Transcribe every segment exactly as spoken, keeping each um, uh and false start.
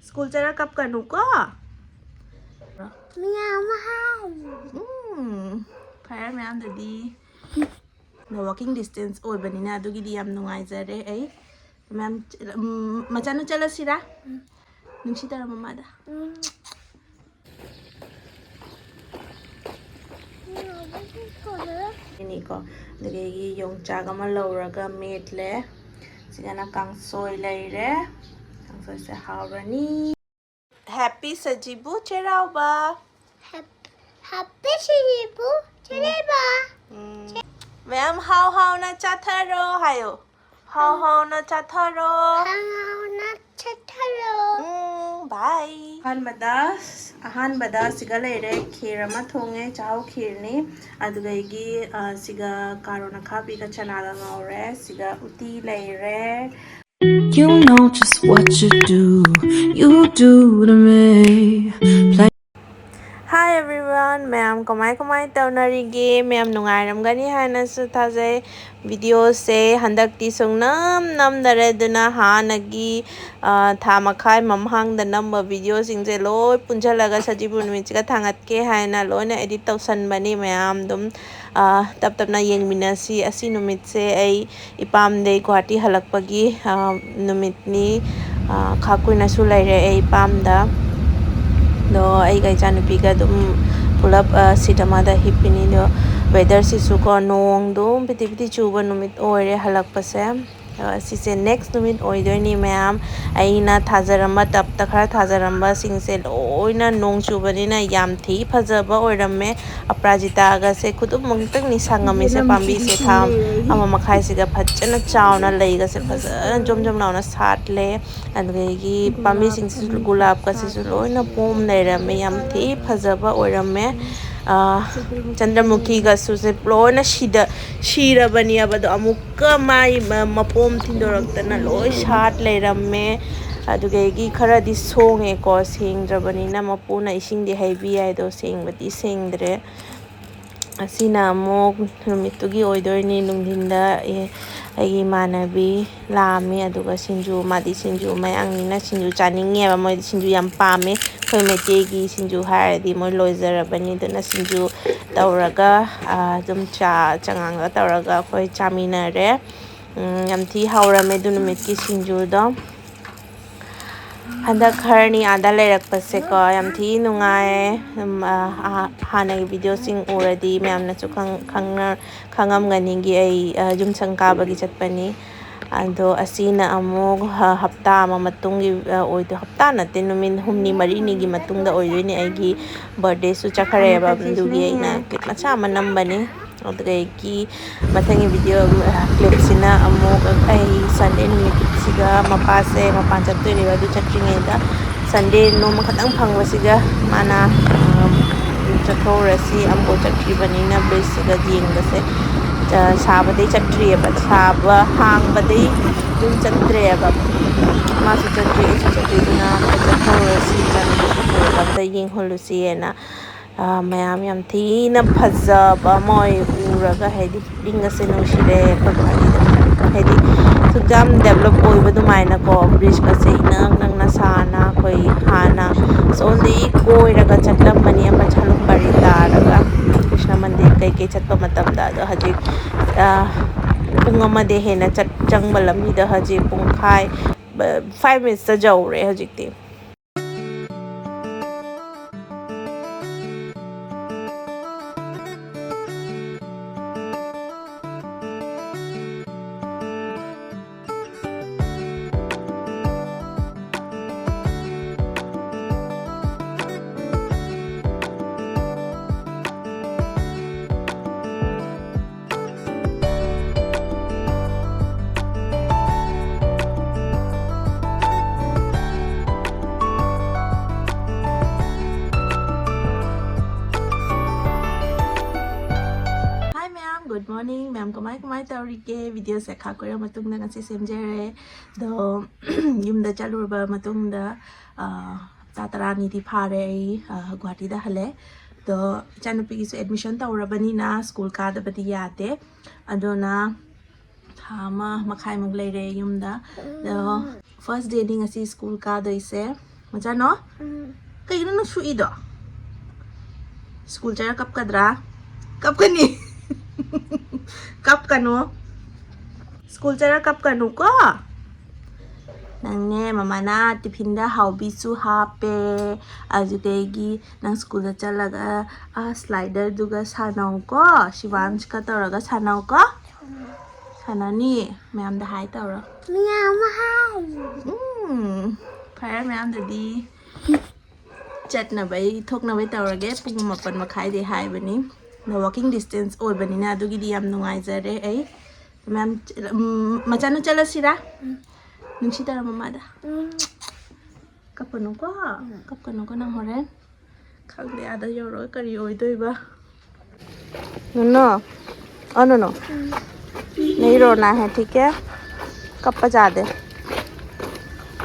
School ꯆꯠꯂ ꯀꯞꯀꯅꯨꯀꯣ꯫ ꯃꯌꯥꯝ ꯍꯥꯏ꯫ ꯎꯝ, ꯐꯔꯦ ꯃꯌꯥꯝꯗꯨꯗꯤ꯫ ꯅ walking distance ꯑꯣꯏꯕꯅꯤꯅ ꯑꯗꯨꯒꯤꯗꯤ ꯌꯥꯝ ꯅꯨꯡꯉꯥꯏꯖꯔꯦ ꯑꯩ꯫ ꯃꯌꯥꯝ, ꯎꯝ, ꯃꯆꯥꯅꯨ ꯆꯠꯂꯁꯤꯔꯥ? ꯅꯨꯡꯁꯤꯗꯔ ꯃꯃꯥꯗ꯫ ꯎꯝ꯫ ꯅꯤꯀꯣ꯫ ꯑꯗꯨꯗꯒꯤ ꯌꯣꯡꯆꯥꯛ ꯑꯃ ꯂꯧꯔꯒ ꯃꯦꯠꯂꯦ꯫ ꯁꯤꯗꯅ ꯀꯥꯡꯁꯣꯏ ꯂꯩꯔꯦ꯫ ꯀꯥꯡꯁꯣꯏꯁꯦ ꯍꯥꯎꯔꯅꯤ꯫ Happy ꯁꯖꯤꯕꯨ ꯆꯩꯔꯥꯎꯕ꯫ Happy ꯁꯖꯤꯕꯨ ꯆꯩꯔꯥꯎꯕ꯫ ꯎꯝ꯫ ꯃꯌꯥꯝ ꯍꯥꯎ ꯍꯥꯎꯅ ꯆꯥꯊꯔꯣ ꯍꯥꯏꯌꯣ꯫ ꯍꯥꯎ ꯍꯥꯎꯅ ꯆꯥꯊꯔꯣ꯫ ꯍꯥꯎ ꯍꯥꯎꯅ ꯆꯥꯊꯔꯣ꯫ ꯎꯝ, bye꯫ ꯑꯍꯥꯟꯕꯗ, ꯑꯍꯥꯟꯕꯗ ꯁꯤꯒ ꯂꯩꯔꯦ, ꯈꯦꯔ ꯑꯃ ꯊꯣꯡꯉꯦ, ꯆꯥꯛꯍꯥꯎ ꯈꯦꯔꯅꯤ꯫ ꯑꯗꯨꯗꯒꯤ, ꯑ, ꯁꯤꯒ ꯀꯥꯔꯣꯠ ꯑꯈꯥꯕꯤꯒ ꯆꯅꯥꯒ ꯉꯧꯔꯦ꯫ ꯁꯤꯒ ꯎꯇꯤ ꯂꯩꯔꯦ꯫ You know just what you do, you do to me. Play Hi everyone, ꯃꯌꯥꯝ ꯀꯃꯥꯏ ꯀꯃꯥꯏ ꯇꯧꯅꯔꯤꯒꯦ? ꯃꯌꯥꯝ ꯅꯨꯡꯉꯥꯏꯔꯝꯒꯅꯤ ꯍꯥꯏꯅꯁꯨ ꯊꯥꯖꯩ꯫ ꯚꯤꯗꯤꯑꯣꯁꯦ ꯍꯟꯗꯛꯇꯤ ꯁꯨꯡꯅꯝ ꯅꯝꯗꯔꯦ, ꯑꯗꯨꯅ ꯍꯥꯟꯅꯒꯤ, ꯑ, ꯊꯥ ꯃꯈꯥꯏ ꯃꯃꯥꯡꯗ ꯅꯝꯕ ꯚꯤꯗꯤꯑꯣꯁꯤꯡꯁꯦ ꯂꯣꯏ ꯄꯨꯟꯁꯤꯜꯂꯒ ꯁꯖꯤꯕꯨ ꯅꯨꯃꯤꯠꯁꯤꯒ ꯊꯥꯡꯒꯠꯀꯦ ꯍꯥꯏꯅ ꯂꯣꯏꯅ edit ꯇꯧꯁꯟꯕꯅꯤ꯫ ꯃꯌꯥꯝ ꯑꯗꯨꯝ, ꯑ, ꯇꯞ ꯇꯞꯅ ꯌꯦꯡꯃꯤꯟꯅꯁꯤ꯫ ꯑꯁꯤ ꯅꯨꯃꯤꯠꯁꯦ ꯑꯩ ꯏꯄꯥꯝꯗꯩ ꯒꯨꯍꯥꯇꯤ ꯍꯜꯂꯛꯄꯒꯤ, ꯑ, ꯅꯨꯃꯤꯠꯅꯤ꯫ ꯑ, ꯈꯥ ꯀꯨꯏꯅꯁꯨ ꯂꯩꯔꯦ ꯑꯩ ꯏꯄꯥꯝꯗ꯫ ꯑꯗꯣ ꯑꯩꯒ ꯏꯆꯥꯅꯨꯄꯤꯒ ꯑꯗꯨꯝ ꯄꯨꯂꯞ, ꯑ, seat ꯑꯃꯗ ꯍꯤꯞꯄꯤꯅꯤ꯫ ꯑꯗꯣ weatherꯁꯤꯁꯨꯀꯣ, ꯅꯣꯡ ꯑꯗꯨꯝ ꯄꯤꯇꯤ ꯄꯤꯇꯤ ꯆꯨꯕ ꯅꯨꯃꯤꯠ ꯑꯣꯏꯔꯦ ꯍꯜꯂꯛꯄꯁꯦ꯫ ꯑꯗꯣ ꯑꯁꯤꯁꯦ next ꯅꯨꯃꯤꯠ ꯑꯣꯏꯗꯣꯏꯅꯤ ꯃꯌꯥꯝ꯫ ꯑꯩꯅ ꯊꯥꯖꯔꯝꯕ, tubꯇ ꯈꯔ ꯊꯥꯖꯔꯝꯕꯁꯤꯡꯁꯦ ꯂꯣꯏꯅ ꯅꯣꯡ ꯆꯨꯕꯅꯤꯅ ꯌꯥꯝ ꯊꯤ ꯐꯖꯕ ꯑꯣꯏꯔꯝꯃꯦ꯫ ꯑꯄꯔꯥꯖꯤꯇꯥꯒꯁꯦ ꯈꯨꯗꯨꯝ ꯑꯃꯨꯛꯇꯪꯅꯤ ꯁꯪꯉꯝꯃꯤꯁꯦ꯫ ꯄꯥꯝꯕꯤꯁꯦ ꯊꯥ ꯑꯃ ꯃꯈꯥꯏꯁꯤꯒ ꯐꯖꯅ ꯆꯥꯎꯅ ꯂꯩꯒꯁꯦ ꯐꯖꯅ ꯖꯣꯝ ꯖꯣꯝ ꯂꯥꯎꯅ ꯁꯥꯠꯂꯦ꯫ ꯑꯗꯨꯗꯒꯤ ꯄꯥꯝꯕꯤꯁꯤꯡꯁꯤꯁꯨ, ꯒꯨꯂꯥꯞꯀꯁꯤꯁꯨ ꯂꯣꯏꯅ ꯄꯣꯝ ꯂꯩꯔꯝꯃꯦ꯫ ꯌꯥꯝ ꯊꯤ ꯐꯖꯕ ꯑꯣꯏꯔꯝꯃꯦ꯫ ꯑ, ꯆꯟꯗ꯭ꯔꯃꯨꯈꯤꯒꯁꯨꯁꯦ ꯂꯣꯏꯅ ꯁꯤꯗ-, ꯁꯤꯔꯕꯅꯦꯕ꯫ ꯑꯗꯣ ꯑꯃꯨꯛꯀ ꯃꯥꯏ ꯃ-, ꯃꯄꯣꯝ ꯊꯤꯟꯗꯣꯔꯛꯇꯅ ꯂꯣꯏ ꯁꯥꯠ ꯂꯩꯔꯝꯃꯦ꯫ ꯑꯗꯨꯗꯒꯤ ꯈꯔꯗꯤ ꯁꯣꯡꯉꯦꯀꯣ, ꯁꯦꯡꯗ꯭ꯔꯕꯅꯤꯅ ꯃꯄꯨꯅ ꯏꯁꯤꯡꯗꯤ ꯍꯩꯕꯤ ꯌꯥꯏ, ꯑꯗꯣ ꯁꯦꯡꯕꯗꯤ ꯁꯦꯡꯗ꯭ꯔꯦ꯫ ꯑꯁꯤꯅ ꯑꯃꯨꯛ ꯅꯨꯃꯤꯠꯇꯨꯒꯤ ꯑꯣꯏꯗꯣꯏꯅꯤ꯫ ꯅꯨꯡꯊꯤꯟꯗ, ꯑꯦ, ꯑꯩꯒꯤ ꯏꯃꯥꯟꯅꯕꯤ ꯂꯥꯛꯑꯝꯃꯤ, ꯑꯗꯨꯒ ꯁꯤꯡꯖꯨ, ꯃꯥꯗꯤ ꯁꯤꯡꯖꯨ ꯃꯌꯥꯡꯅꯤꯅ ꯁꯤꯡꯖꯨ ꯆꯥꯅꯤꯡꯉꯦꯕ, ꯃꯣꯏꯗꯤ ꯁꯤꯡꯖꯨ ꯌꯥꯝ ꯄꯥꯝꯃꯦ꯫ ꯑꯩꯈꯣꯏ ꯃꯩꯇꯩꯒꯤ ꯁꯤꯡꯖꯨ ꯍꯥꯏꯔꯗꯤ ꯃꯣꯏ ꯂꯣꯏꯖꯔꯕꯅꯤ, ꯑꯗꯨꯅ ꯁꯤꯡꯖꯨ ꯇꯧꯔꯒ, ꯑꯗꯨꯝ ꯆꯥ ꯆꯉꯥꯡꯒ ꯇꯧꯔꯒ ꯑꯩꯈꯣꯏ ꯆꯥꯃꯤꯟꯅꯔꯦ꯫ ꯌꯥꯝ ꯊꯤ ꯍꯥꯎꯔꯝꯃꯦ ꯑꯗꯨ ꯅꯨꯃꯤꯠꯀꯤ ꯁꯤꯡꯖꯨꯗꯣ꯫ ꯍꯟꯗꯛ ꯈꯔꯅꯤ ꯑꯥꯗ ꯂꯩꯔꯛꯄꯁꯦꯀꯣ, ꯌꯥꯝ ꯊꯤ ꯅꯨꯡꯉꯥꯏ꯫ ꯍꯥꯟꯅꯒꯤ ꯚꯤꯗꯤꯑꯣꯁꯤꯡ ꯎꯔꯗꯤ ꯃꯌꯥꯝꯅꯁꯨ ꯈꯪꯉꯝꯒꯅꯤꯒꯤ ꯑꯩ ꯌꯨꯝ ꯁꯪ ꯀꯥꯕꯒꯤ ꯆꯠꯄꯅꯤ꯫ ꯑꯗꯣ ꯑꯁꯤꯅ ꯑꯃꯨꯛ ꯍꯞꯇꯥ ꯑꯃ ꯃꯇꯨꯡꯒꯤ ꯑꯣꯏꯗꯣꯏ, ꯍꯞꯇꯥ ꯅꯠꯇꯦ, ꯅꯨꯃꯤꯠ ꯍꯨꯝꯅꯤ ꯃꯔꯤꯅꯤꯒꯤ ꯃꯇꯨꯡꯗ ꯑꯣꯏꯗꯣꯏꯅꯦ꯫ ꯑꯩꯒꯤ ꯕꯥꯔꯗꯦꯁꯨ ꯆꯠꯈ꯭ꯔꯦꯕ, ꯑꯗꯨꯒꯤ ꯑꯩꯅ ꯀ꯭ꯂꯤꯞ ꯃꯆꯥ ꯑꯃ ꯅꯝꯕꯅꯤ꯫ ꯑꯗꯨꯗꯒꯤ ꯃꯊꯪꯒꯤ ꯚꯤꯗꯤꯑꯣ ꯀ꯭ꯂꯤꯞꯁꯤꯅ ꯑꯃꯨꯛ ꯑꯩ ꯁꯟꯗꯦ ꯅꯨꯃꯤꯠꯁꯤꯗ ꯃꯄꯥꯁꯦ ꯃꯄꯥꯟ ꯆꯠꯇꯣꯏꯅꯦꯕ꯫ ꯑꯗꯨ ꯆꯠꯇ꯭ꯔꯤꯉꯩꯗ ꯁꯟꯗꯦ ꯅꯣꯡꯃ ꯈꯛꯇꯪ ꯐꯪꯕꯁꯤꯒ ꯃꯥꯅ ꯆꯠꯊꯣꯛꯎꯔꯁꯤ, ꯑꯃꯐꯥꯎ ꯆꯠꯇ꯭ꯔꯤꯕꯅꯤꯅ ꯕ꯭ꯔꯤꯖꯁꯤꯒ ꯌꯦꯡꯕꯁꯦ꯫ ꯁꯥꯕꯗꯩ ꯆꯠꯇ꯭ꯔꯤꯑꯕ, ꯁꯥꯕ ꯍꯥꯡꯕꯗꯩ ꯑꯗꯨꯝ ꯆꯠꯇ꯭ꯔꯦꯕ꯫ ꯃꯥꯁꯨ ꯆꯠꯇ꯭ꯔꯤ, ꯑꯩꯁꯨ ꯆꯠꯇ꯭ꯔꯤ, ꯑꯗꯨꯅ ꯑꯝꯇ ꯆꯠꯊꯣꯛꯎꯔꯁꯤ, ꯏꯆꯥꯅꯨꯄꯤꯁꯨ ꯄꯨꯔꯒ ꯑꯝꯇ ꯌꯦꯡꯍꯜꯂꯨꯁꯤꯅ꯫ ꯃꯌꯥꯝ ꯌꯥꯝ ꯊꯤꯅ ꯐꯖꯕ ꯑꯃ ꯑꯣꯏ ꯎꯔꯒ, ꯍꯥꯏꯗꯤ ꯄꯨꯛꯅꯤꯡꯒꯁꯦ ꯅꯨꯡꯁꯤꯔꯦ ꯑꯩꯈꯣꯏ ꯒꯨꯍꯥꯇꯤꯗ꯫ ꯍꯥꯏꯗꯤ ꯁꯨꯛ ꯌꯥꯝ ꯗꯦꯕꯂꯞ ꯑꯣꯏꯕ ꯑꯗꯨꯃꯥꯏꯅꯀꯣ, ꯕ꯭ꯔꯤꯖꯀꯁꯦ ꯏꯅꯛ ꯅꯛꯅ ꯁꯥꯅ꯫ ꯑꯩꯈꯣꯏ ꯍꯥꯟꯅ ꯁꯣꯝꯗꯒꯤ ꯀꯣꯏꯔꯒ ꯆꯠꯂꯝꯕꯅꯤ, ꯑꯃ ꯁꯂꯨꯡꯕꯥꯔꯤ ꯇꯥꯔꯒ ꯀ꯭ꯔꯤꯁꯅ ꯃꯟꯗꯤꯔ ꯀꯩꯀꯩ ꯆꯠꯄ ꯃꯇꯝꯗ꯫ ꯑꯗꯣ ꯍꯧꯖꯤꯛ ꯄꯨꯡ ꯑꯃꯗ ꯍꯦꯟꯅ ꯆꯠ ꯆꯪꯕ ꯂꯝꯕꯤꯗ ꯍꯧꯖꯤꯛ ꯄꯨꯡꯈꯥꯏ, ꯐꯥꯏꯚ ꯃꯤꯅꯤꯠꯁꯇ ꯌꯧꯔꯦ ꯍꯧꯖꯤꯛꯇꯤ꯫ Hi ꯃꯌꯥꯝ, good morning꯫ ꯃꯌꯥꯝ ꯀꯃꯥꯏ ꯀꯃꯥꯏ ꯇꯧꯔꯤꯒꯦ? ꯚꯤꯗꯤꯑꯣꯁꯦ ꯈꯥ ꯀꯨꯏꯔ ꯃꯇꯨꯡꯗ ꯉꯁꯤ ꯁꯦꯝꯖꯔꯦ꯫ ꯑꯗꯣ ꯌꯨꯝꯗ ꯆꯠꯂꯨꯔꯕ ꯃꯇꯨꯡꯗ, ꯑ, ꯍꯞꯇꯥ ꯇꯔꯥꯅꯤꯗꯤ ꯐꯥꯔꯦ ꯑꯩ, ꯑ, ꯒꯨꯍꯥꯇꯤꯗ ꯍꯜꯂꯦ꯫ ꯑꯗꯣ ꯏꯆꯥꯅꯨꯄꯤꯒꯤꯁꯨ ꯑꯦꯗꯃꯤꯁꯟ ꯇꯧꯔꯕꯅꯤꯅ ꯁ꯭ꯀꯨꯜ ꯀꯥꯗꯕꯗꯤ ꯌꯥꯗꯦ꯫ ꯑꯗꯨꯅ ꯊꯥ ꯑꯃ ꯃꯈꯥꯏꯃꯨꯛ ꯂꯩꯔꯦ ꯌꯨꯝꯗ꯫ ꯑꯗꯣ first dayꯅꯤ ꯉꯁꯤ ꯁ꯭ꯀꯨꯜ ꯀꯥꯗꯣꯏꯁꯦ꯫ ꯃꯆꯥꯅꯣ, ꯀꯩꯒꯤꯅꯣ ꯅꯪ ꯁꯨꯛꯏꯗꯣ? ꯁ꯭ꯀꯨꯜ ꯆꯠꯂ ꯀꯞꯀꯗ꯭ꯔꯥ? ꯀꯞꯀꯅꯤ꯫ ꯀꯞꯀꯅꯨ꯫ ꯁ꯭ꯀꯨꯜ ꯆꯠꯂ ꯀꯞꯀꯅꯨꯀꯣ꯫ ꯅꯪꯅꯦ, ꯃꯃꯥꯅ ꯇꯤꯐꯤꯟꯗ ꯍꯥꯎꯕꯤꯁꯨ ꯍꯥꯞꯄꯦ꯫ ꯑꯗꯨꯗꯒꯤ ꯅꯪ ꯁ꯭ꯀꯨꯜꯗ ꯆꯠꯂꯒ ꯑ ꯁ꯭ꯂꯥꯏꯗꯔꯗꯨꯒ ꯁꯥꯟꯅꯧꯀꯣ꯫ ꯁꯤꯕꯥꯟꯁꯀ ꯇꯧꯔꯒ ꯁꯥꯟꯅꯧꯀꯣ꯫ ꯁꯥꯟꯅꯅꯤ꯫ ꯃꯌꯥꯝꯗ ꯍꯥꯏ ꯇꯧꯔꯣ꯫ ꯃꯌꯥꯝ ꯍꯥꯏ꯫ ꯎꯝ, ꯐꯔꯦ, ꯃꯌꯥꯝꯗꯗꯤ ꯆꯠꯅꯕꯩ ꯊꯣꯛꯅꯕꯩ ꯇꯧꯔꯒꯦ꯫ ꯄꯨꯡ ꯃꯥꯄꯟ ꯃꯈꯥꯏꯗꯩ ꯍꯥꯏꯕꯅꯤ꯫ ꯑꯗꯣ walking distance ꯑꯣꯏꯕꯅꯤꯅ ꯑꯗꯨꯒꯤꯗꯤ ꯌꯥꯝ ꯅꯨꯡꯉꯥꯏꯖꯔꯦ ꯑꯩ꯫ ꯃꯌꯥꯝ, ꯎꯝ, ꯃꯆꯥꯅꯨ ꯆꯠꯂꯁꯤꯔꯥ? ꯅꯨꯡꯁꯤ ꯇꯧꯔꯣ ꯃꯃꯥꯗ꯫ ꯀꯞꯀꯅꯨꯀꯣ꯫ ꯀꯞꯀꯅꯨꯀꯣ ꯅꯪ ꯍꯣꯔꯦꯟ꯫ ꯈꯪꯗꯦ ꯑꯥꯗ ꯌꯧꯔꯒ ꯀꯔꯤ ꯑꯣꯏꯗꯣꯏꯕ꯫ ꯅꯨꯅꯣ, ꯑꯣ ꯅꯨꯅꯣ, नहीं रोना है, ठीक है? ꯀꯞꯄ ꯌꯥꯗꯦ꯫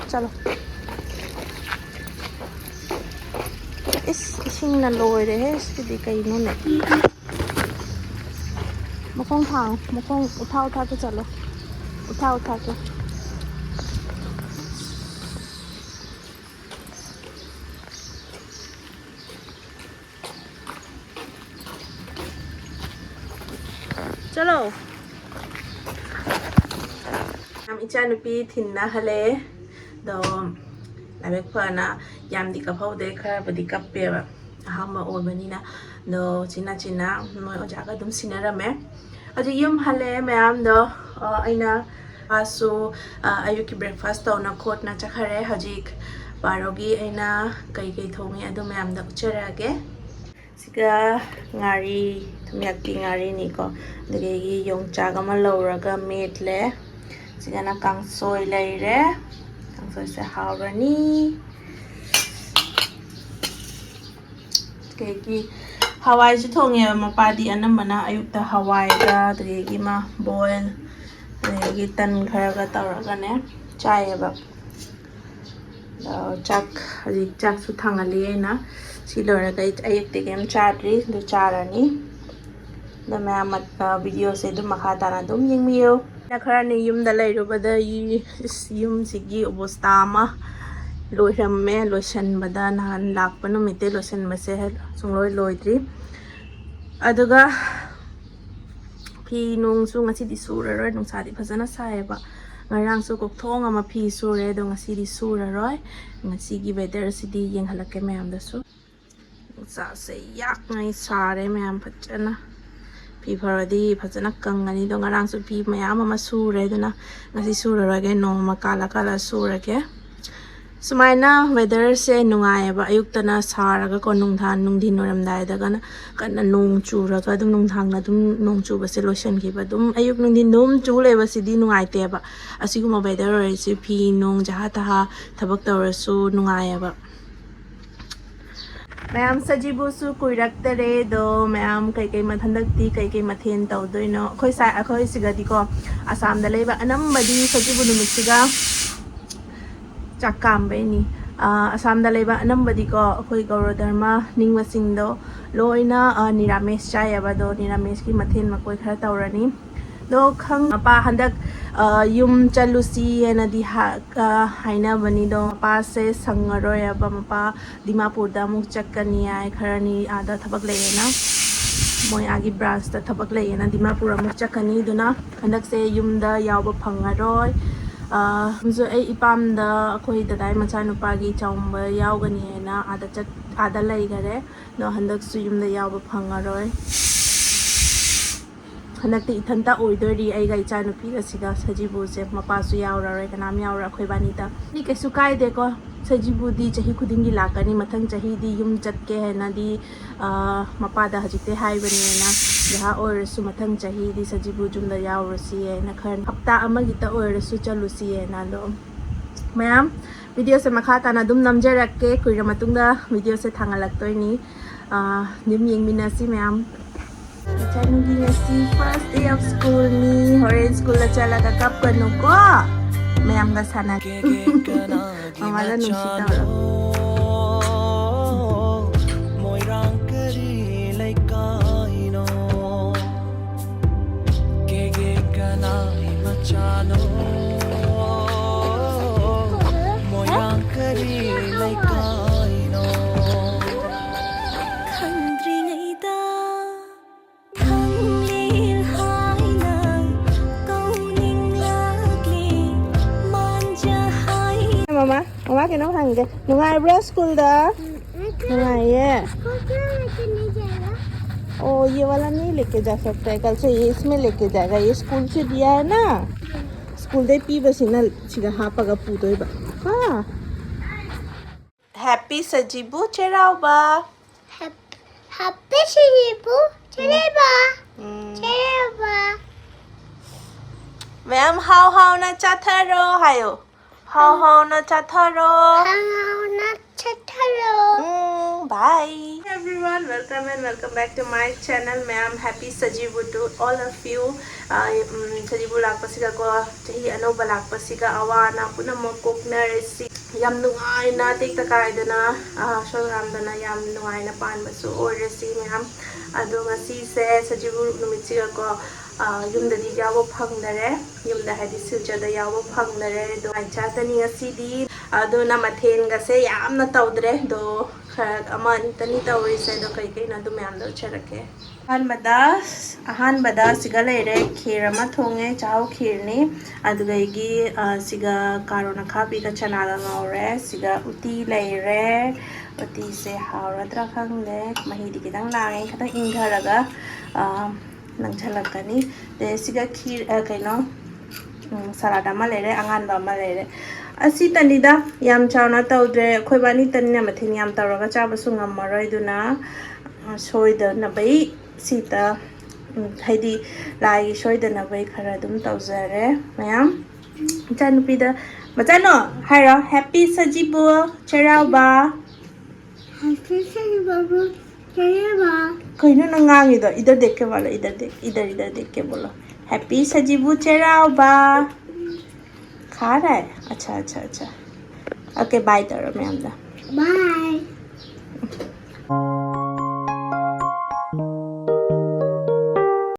चलो। ꯏꯁ, ꯏꯁꯤꯡꯅ ꯂꯣꯏꯔꯦꯍꯦ ꯁꯤꯗꯤ ꯀꯩꯅꯣꯅꯦ꯫ ꯃꯈꯣꯡ ꯊꯥꯡ, ꯃꯈꯣꯡ ꯎꯊꯥ ꯎꯊꯥ ꯀꯦ ꯆꯠꯂꯣ꯫ ꯎꯊꯥ ꯎꯊꯥ ꯀꯦ꯫ ꯆꯠꯂꯣ꯫ ꯌꯥꯝ ꯏꯆꯥꯅꯨꯄꯤ ꯊꯤꯟꯅ ꯍꯜꯂꯛꯑꯦ꯫ ꯑꯗꯣ ꯂꯥꯏꯕꯛ ꯐꯅ ꯌꯥꯝꯗꯤ ꯀꯞꯍꯧꯗꯦ, ꯈꯔꯕꯨꯗꯤ ꯀꯞꯄꯦꯕ ꯑꯍꯥꯟꯕ ꯑꯣꯏꯕꯅꯤꯅ꯫ ꯑꯗꯣ ꯆꯤꯟꯅ ꯆꯤꯟꯅ ꯃꯣꯏ ꯑꯣꯖꯥꯒ ꯑꯗꯨꯝ ꯁꯤꯟꯅꯔꯝꯃꯦ꯫ ꯍꯧꯖꯤꯛ ꯌꯨꯝ ꯍꯜꯂꯛꯑꯦ ꯃꯌꯥꯝꯗꯣ꯫ ꯑ, ꯑꯩꯅ ꯃꯥꯁꯨ, ꯑ, ꯑꯌꯨꯛꯀꯤ breakfast ꯇꯧꯅ ꯈꯣꯠꯅ ꯆꯠꯈꯔꯦ꯫ ꯍꯧꯖꯤꯛ ꯕꯥꯔꯣꯒꯤ ꯑꯩꯅ ꯀꯩꯀꯩ ꯊꯣꯡꯉꯤ ꯑꯗꯨ ꯃꯌꯥꯝꯗ ꯎꯠꯆꯔꯛꯑꯒꯦ꯫ ꯁꯤꯒ ꯉꯥꯔꯤ, ꯊꯨꯝꯌꯥꯛꯄꯤ ꯉꯥꯔꯤꯅꯤꯀꯣ꯫ ꯑꯗꯨꯗꯒꯤ ꯌꯣꯡꯆꯥꯛ ꯑꯃ ꯂꯧꯔꯒ ꯃꯦꯠꯂꯦ꯫ ꯁꯤꯒꯅ ꯀꯥꯡꯁꯣꯏ ꯂꯩꯔꯦ꯫ ꯀꯥꯡꯁꯣꯏꯁꯦ ꯍꯥꯎꯔꯅꯤ꯫ ꯑꯗꯒꯤ ꯍꯋꯥꯏꯁꯨ ꯊꯣꯡꯉꯦꯕ ꯃꯄꯥꯗꯤ, ꯑꯅꯝꯕꯅ ꯑꯌꯨꯛꯇ ꯍꯋꯥꯏꯒ ꯑꯗꯒꯤ ꯃꯥ boil ꯑꯗꯒꯤ ꯇꯟ ꯈꯔꯒ ꯇꯧꯔꯒꯅꯦ ꯆꯥꯏꯌꯦꯕ꯫ ꯑꯗꯣ ꯆꯥꯛ, ꯍꯧꯖꯤꯛ ꯆꯥꯛꯁꯨ ꯊꯥꯡꯒꯠꯂꯤ ꯑꯩꯅ꯫ ꯁꯤ ꯂꯣꯏꯔꯒ ꯑꯩ ꯑꯌꯨꯛꯇꯤ ꯀꯩꯝ ꯆꯥꯗ꯭ꯔꯤ, ꯑꯗꯨ ꯆꯥꯔꯅꯤ꯫ ꯑꯗꯣ ꯃꯌꯥꯝ ꯃꯠ-, ꯑ, videoꯁꯦ ꯑꯗꯨꯝ ꯃꯈꯥ ꯇꯥꯅ ꯑꯗꯨꯝ ꯌꯦꯡꯕꯤꯌꯨ꯫ ꯈꯔꯅꯤ ꯌꯨꯝꯗ ꯂꯩꯔꯨꯕꯗ ꯌꯨꯝꯁꯤꯒꯤ ꯑꯣꯕꯣꯁꯇꯥ ꯑꯃ ꯂꯣꯏꯔꯝꯃꯦ꯫ ꯂꯣꯏꯁꯟꯕꯗ ꯅꯍꯥꯟ ꯂꯥꯛꯄ ꯅꯨꯃꯤꯠꯇꯩ ꯂꯣꯏꯁꯟꯕꯁꯦ ꯁꯨꯡꯂꯣꯏ ꯂꯣꯏꯗ꯭ꯔꯤ꯫ ꯑꯗꯨꯒ ꯐꯤ ꯅꯨꯡꯁꯨ ꯉꯁꯤꯗꯤ ꯁꯨꯔꯔꯣꯏ, ꯅꯨꯡꯁꯥꯗꯤ ꯐꯖꯅ ꯁꯥꯏꯌꯦꯕ꯫ ꯉꯔꯥꯡꯁꯨ ꯀꯣꯛꯊꯣꯡ ꯑꯃ ꯐꯤ ꯁꯨꯔꯦ, ꯑꯗꯣ ꯉꯁꯤꯗꯤ ꯁꯨꯔꯔꯣꯏ꯫ ꯉꯁꯤꯒꯤ ꯋꯦꯗꯔꯁꯤꯗꯤ ꯌꯦꯡꯍꯜꯂꯛꯀꯦ ꯃꯌꯥꯝꯗꯁꯨ꯫ ꯅꯨꯡꯁꯥꯁꯦ ꯌꯥꯛꯉꯩ ꯁꯥꯔꯦ ꯃꯌꯥꯝ ꯐꯖꯅ꯫ ꯐꯤ ꯐꯔꯗꯤ ꯐꯖꯅ ꯀꯪꯉꯅꯤ꯫ ꯑꯗꯣ ꯉꯔꯥꯡꯁꯨ ꯐꯤ ꯃꯌꯥꯝ ꯑꯃ ꯁꯨꯔꯦ, ꯑꯗꯨꯅ ꯉꯁꯤ ꯁꯨꯔꯔꯣꯏꯒꯦ, ꯅꯣꯡꯃ ꯀꯥꯜꯂ ꯀꯥꯜꯂ ꯁꯨꯔꯒꯦ꯫ ꯁꯨꯃꯥꯏꯅ ꯋꯦꯗꯔꯁꯦ ꯅꯨꯡꯉꯥꯏꯌꯦꯕ, ꯑꯌꯨꯛꯇꯅ ꯁꯥꯔꯒꯀꯣ, ꯅꯨꯡꯗꯥꯡ ꯅꯨꯡꯊꯤꯟ ꯋꯥꯏꯔꯝꯗꯥꯏꯗꯒꯅ ꯀꯟꯅ ꯅꯣꯡ ꯆꯨꯔꯒ ꯑꯗꯨꯝ ꯅꯨꯡꯗꯥꯡꯅ ꯑꯗꯨꯝ ꯅꯣꯡ ꯆꯨꯕꯁꯦ ꯂꯣꯏꯁꯤꯟꯈꯤꯕ꯫ ꯑꯗꯨꯝ ꯑꯌꯨꯛ ꯅꯨꯡꯊꯤꯟ ꯑꯗꯨꯝ ꯆꯨ ꯂꯩꯕꯁꯤꯗꯤ ꯅꯨꯡꯉꯥꯏꯇꯦꯕ꯫ ꯑꯁꯤꯒꯨꯝꯕ ꯋꯦꯗꯔ ꯑꯣꯏꯔꯁꯨ ꯐꯤ ꯅꯨꯡ ꯖꯍꯥ ꯇꯍꯥ ꯊꯕꯛ ꯇꯧꯔꯁꯨ ꯅꯨꯡꯉꯥꯏꯌꯦꯕ꯫ ꯃꯌꯥꯝ, ꯁꯖꯤꯕꯨꯁꯨ ꯀꯨꯏꯔꯛꯇꯔꯦ꯫ ꯑꯗꯣ ꯃꯌꯥꯝ, ꯀꯩꯀꯩ ꯃ-, ꯍꯟꯗꯛꯇꯤ ꯀꯩꯀꯩ ꯃꯊꯦꯜ ꯇꯧꯗꯣꯏꯅꯣ? ꯑꯩꯈꯣꯏ ꯁꯥꯏ-, ꯑꯩꯈꯣꯏ ꯁꯤꯒꯗꯤꯀꯣ, ꯑꯁꯥꯝꯗ ꯂꯩꯕ ꯑꯅꯝꯕꯗꯤ ꯁꯖꯤꯕꯨ ꯅꯨꯃꯤꯠꯁꯤꯒ ꯆꯥꯛ ꯀꯥꯝꯕꯩꯅꯤ꯫ ꯑꯥ, ꯑꯁꯥꯝꯗ ꯂꯩꯕ ꯑꯅꯝꯕꯗꯤꯀꯣ, ꯑꯩꯈꯣꯏ ꯒꯧꯔ ꯙꯔꯃ ꯅꯤꯡꯕꯁꯤꯡꯗꯣ ꯂꯣꯏꯅ, ꯑꯥ, ꯅꯤꯔꯥꯃꯦꯁ ꯆꯥꯏꯌꯦꯕ꯫ ꯑꯗꯣ ꯅꯤꯔꯥꯃꯦꯁꯀꯤ ꯃꯊꯦꯜ ꯃꯀꯣꯏ ꯈꯔ ꯇꯧꯔꯅꯤ꯫ ꯑꯗꯣ ꯈꯪ-, ꯃꯄꯥ ꯍꯟꯗꯛ, ꯑ, ꯌꯨꯝ ꯆꯠꯂꯨꯁꯤ ꯍꯥꯏꯅꯗꯤ ꯍꯥ-, ꯑ, ꯍꯥꯏꯅꯕꯅꯤ꯫ ꯑꯗꯣ ꯃꯄꯥꯁꯦ ꯁꯪꯉꯔꯣꯏꯕ, ꯃꯄꯥ ꯗꯤꯃꯥꯄꯨꯔꯗ ꯑꯃꯨꯛ ꯆꯠꯀꯅꯤ ꯍꯥꯏ, ꯈꯔꯅꯤ ꯑꯥꯗ ꯊꯕꯛ ꯂꯩꯌꯦꯅ, ꯃꯣꯏ ꯑꯥꯒꯤ ꯕ꯭ꯔꯥꯟꯁꯇ ꯊꯕꯛ ꯂꯩꯌꯦꯅ ꯗꯤꯃꯥꯄꯨꯔ ꯑꯃꯨꯛ ꯆꯠꯀꯅꯤ꯫ ꯑꯗꯨꯅ ꯍꯟꯗꯛꯁꯦ ꯌꯨꯝꯗ ꯌꯥꯎꯕ ꯐꯪꯉꯔꯣꯏ꯫ ꯑ, ꯑꯩ ꯏꯄꯥꯝꯗ ꯑꯩꯈꯣꯏ ꯗꯗꯥꯏ ꯃꯆꯥꯅꯨꯄꯥꯒꯤ ꯆꯥꯎꯝꯕ ꯌꯥꯎꯒꯅꯤ ꯍꯥꯏꯅ ꯑꯥꯗ ꯆꯠ-, ꯑꯥꯗ ꯂꯩꯈꯔꯦ꯫ ꯑꯗꯣ ꯍꯟꯗꯛꯁꯨ ꯌꯨꯝꯗ ꯌꯥꯎꯕ ꯐꯪꯉꯔꯣꯏ꯫ ꯍꯟꯗꯛꯇꯤ ꯏꯊꯟꯇ ꯑꯣꯏꯗꯣꯔꯤ, ꯑꯩꯒ ꯏꯆꯥꯅꯨꯄꯤꯒꯁꯤꯒ꯫ ꯁꯖꯤꯕꯨꯁꯦ ꯃꯄꯥꯁꯨ ꯌꯥꯎꯔꯔꯣꯏ, ꯀꯅꯥꯝ ꯌꯥꯎꯔꯣꯏ, ꯑꯩꯈꯣꯏ ꯕꯥꯅꯤꯗ꯫ ꯃꯤ ꯀꯩꯁꯨ ꯀꯥꯏꯗꯦꯀꯣ, ꯁꯖꯤꯕꯨꯗꯤ ꯆꯍꯤ ꯈꯨꯗꯤꯡꯒꯤ ꯂꯥꯛꯀꯅꯤ꯫ ꯃꯊꯪ ꯆꯍꯤꯗꯤ ꯌꯨꯝ ꯆꯠꯀꯦ ꯍꯥꯏꯅꯗꯤ, ꯑꯥ, ꯃꯄꯥꯗ ꯍꯧꯖꯤꯛꯇꯩ ꯍꯥꯏꯕꯅꯦꯅ꯫ ꯉꯥꯏꯍꯥꯛ ꯑꯣꯏꯔꯁꯨ ꯃꯊꯪ ꯆꯍꯤꯗꯤ ꯁꯖꯤꯕꯨ ꯌꯨꯝꯗ ꯌꯥꯎꯔꯨꯁꯤ ꯍꯥꯏꯅ ꯈꯔ, ꯍꯞꯇꯥ ꯑꯃꯒꯤꯇ ꯑꯣꯏꯔꯁꯨ ꯆꯠꯂꯨꯁꯤ ꯍꯥꯏꯅ꯫ ꯑꯗꯣ ꯃꯌꯥꯝ, ꯚꯤꯗꯤꯑꯣꯁꯦ ꯃꯈꯥ ꯇꯥꯅ ꯑꯗꯨꯝ ꯅꯝꯖꯔꯛꯀꯦ, ꯀꯨꯏꯔ ꯃꯇꯨꯡꯗ ꯚꯤꯗꯤꯑꯣꯁꯦ ꯊꯥꯡꯒꯠꯂꯛꯇꯣꯏꯅꯤ꯫ ꯑꯥ, ꯑꯗꯨꯝ ꯌꯦꯡꯃꯤꯟꯅꯁꯤ ꯃꯌꯥꯝ꯫ ꯏꯆꯥꯅꯨꯄꯤ ꯉꯁꯤ first day of school ꯅꯤ꯫ ꯍꯣꯔꯦꯟ ꯁ꯭ꯀꯨꯜꯗ ꯆꯠꯂꯒ ꯀꯞꯀꯅꯨꯀꯣ꯫ ꯃꯌꯥꯝꯒ ꯁꯥꯟꯅꯒꯦ꯫ ꯃꯃꯥꯗ ꯅꯨꯡꯁꯤ ꯇꯧꯔꯣ꯫ ꯃꯣꯏꯔꯥꯡ ꯀꯔꯤ ꯂꯩꯀꯥꯏꯅꯣ? ꯀꯦꯒꯦ ꯀꯅꯥ ꯆꯥꯅꯣ ꯃꯣꯏꯔꯥꯡ ꯀꯔꯤ ꯂꯩꯀꯥꯏꯅꯣ? ꯈꯪꯗ꯭ꯔꯤꯉꯩꯗ ꯊꯪꯂꯦꯜ ꯍꯥꯏꯅ ꯀꯧꯅꯤꯡꯂꯛꯂꯤ ꯃꯥꯟꯖ ꯍꯥꯏ꯫ ꯃꯃꯥ, ꯃꯃꯥ ꯀꯩꯅꯣꯝ ꯍꯪꯒꯦ꯫ ꯅꯨꯡꯉꯥꯏꯕ꯭ꯔꯣ ꯁ꯭ꯀꯨꯜꯗ? ꯅꯨꯡꯉꯥꯏꯌꯦ? इसको क्या लेके नहीं जाएगा? ओ, ये वाला नहीं लेके जा सकता है, कल से ये इसमें लेके जाएगा। ये स्कूल से दिया है ना, ꯁ꯭ꯀꯨꯜꯗꯩ ꯄꯤꯕꯁꯤꯅ ꯁꯤꯗ ꯍꯥꯞꯄꯒ ꯄꯨꯗꯣꯏꯕ꯫ ꯍꯥ꯫ Happy ꯁꯖꯤꯕꯨ ꯆꯩꯔꯥꯎꯕ꯫ Happy ꯁꯖꯤꯕꯨ ꯆꯩꯔꯥꯎꯕ꯫ ꯎꯝ꯫ ꯆꯩꯔꯥꯎꯕ꯫ ꯃꯌꯥꯝ ꯍꯥꯎ ꯍꯥꯎꯅ ꯆꯥꯊꯔꯣ ꯍꯥꯏꯌꯣ꯫ ꯍꯥꯎ ꯍꯥꯎꯅ ꯆꯥꯊꯔꯣ꯫ ꯍꯥꯎ ꯍꯥꯎꯅ ꯆꯥꯊꯔꯣ꯫ ꯎꯝ, bye. Everyone, welcome and welcome back to my channel, ma'am. Happy Sajibu to all of you. ꯑ, ꯎꯝ, ꯁꯖꯤꯕꯨ ꯂꯥꯛꯄꯁꯤꯒꯀꯣ, ꯆꯍꯤ ꯑꯅꯧꯕ ꯂꯥꯛꯄꯁꯤꯒ ꯑꯋꯥ ꯑꯅꯥ ꯄꯨꯝꯅꯃꯛ ꯀꯣꯛꯅꯔꯁꯤ꯫ ꯌꯥꯝ ꯅꯨꯡꯉꯥꯏꯅ, ꯇꯦꯛꯇ ꯀꯥꯏꯗꯅ, ꯑ, ꯁꯣꯏ ꯉꯥꯝꯗꯅ ꯌꯥꯝ ꯅꯨꯡꯉꯥꯏꯅ ꯄꯥꯟꯕꯁꯨ ꯑꯣꯏꯔꯁꯤ, ꯃꯌꯥꯝ꯫ ꯑꯗꯣ ꯉꯁꯤꯁꯦ ꯁꯖꯤꯕꯨ ꯅꯨꯃꯤꯠꯁꯤꯒꯀꯣ, ꯑ, ꯌꯨꯝꯗꯗꯤ ꯌꯥꯎꯕ ꯐꯪꯗꯔꯦ꯫ ꯌꯨꯝꯗ ꯍꯥꯏꯗꯤ ꯁꯤꯜꯆꯔꯗ ꯌꯥꯎꯕ ꯐꯪꯗꯔꯦ꯫ ꯑꯗꯣ ꯉꯥꯏꯆꯥꯗꯅꯤ ꯉꯁꯤꯗꯤ꯫ ꯑꯗꯨꯅ ꯃꯊꯦꯜꯒꯁꯦ ꯌꯥꯝꯅ ꯇꯧꯗ꯭ꯔꯦ꯫ ꯑꯗꯣ ꯈꯔ ꯑꯃ ꯑꯅꯤꯇꯅꯤ ꯇꯧꯔꯤꯁꯦ꯫ ꯑꯗꯣ ꯀꯩ ꯀꯩꯅꯣ ꯑꯗꯨ ꯃꯌꯥꯝꯗꯣ ꯎꯠꯆꯔꯛꯀꯦ꯫ ꯑꯍꯥꯟꯕꯗ, ꯑꯍꯥꯟꯕꯗ ꯁꯤꯒ ꯂꯩꯔꯦ, ꯈꯤꯔ ꯑꯃ ꯊꯣꯡꯉꯦ, ꯆꯥꯛꯍꯥꯎ ꯈꯤꯔꯅꯤ꯫ ꯑꯗꯨꯗꯒꯤ, ꯑ, ꯁꯤꯒ ꯀꯥꯔꯣꯠ ꯑꯈꯥꯕꯤꯒ ꯆꯅꯥꯒ ꯉꯧꯔꯦ꯫ ꯁꯤꯒ ꯎꯇꯤ ꯂꯩꯔꯦ꯫ ꯎꯇꯤꯁꯦ ꯍꯥꯎꯔꯗ꯭ꯔꯥ ꯈꯪꯗꯦ, ꯃꯍꯤꯗꯤ ꯈꯤꯇꯪ ꯂꯥꯡꯉꯦ, ꯈꯤꯇꯪ ꯏꯪꯊꯔꯒ, ꯑ, ꯅꯪꯁꯜꯂꯛꯀꯅꯤ꯫ ꯑꯗꯩ ꯁꯤꯒ ꯈꯤꯔ, ꯑ, ꯀꯩꯅꯣ, ꯎꯝ, ꯁꯂꯥꯗ ꯑꯃ ꯂꯩꯔꯦ, ꯑꯉꯥꯟꯕ ꯑꯃ ꯂꯩꯔꯦ꯫ ꯑꯁꯤꯇꯅꯤꯗ, ꯌꯥꯝ ꯆꯥꯎꯅ ꯇꯧꯗ꯭ꯔꯦ꯫ ꯑꯩꯈꯣꯏ ꯕꯥꯅꯤꯇꯅꯤꯅ ꯃꯊꯦꯜ ꯌꯥꯝ ꯇꯧꯔꯒ ꯆꯥꯕꯁꯨ ꯉꯝꯃꯔꯣꯏ, ꯑꯗꯨꯅ, ꯑ, ꯁꯣꯏꯗꯅꯕꯩ ꯁꯤꯗ, ꯎꯝ, ꯍꯥꯏꯗꯤ ꯂꯥꯏꯒꯤ ꯁꯣꯏꯗꯅꯕꯩ ꯈꯔ ꯑꯗꯨꯝ ꯇꯧꯖꯔꯦ ꯃꯌꯥꯝ꯫ ꯏꯆꯥꯅꯨꯄꯤꯗ, ꯃꯆꯥꯅꯣ ꯍꯥꯏꯔꯣ, "Happy ꯁꯖꯤꯕꯨ ꯆꯩꯔꯥꯎꯕ"꯫ Happy ꯁꯖꯤꯕꯨ ꯆꯩꯔꯥꯎꯕ꯫ ꯀꯩꯅꯣ ꯅꯪ ꯉꯥꯡꯉꯤꯗꯣ? इधर देख के बोलो, इधर देख, इधर, इधर देख के बोलो। Happy ꯁꯖꯤꯕꯨ ꯆꯩꯔꯥꯎꯕ꯫ खा रहा है? अच्छा, अच्छा, अच्छा। OK, bye ꯇꯧꯔꯣ ꯃꯌꯥꯝꯗ꯫ Bye.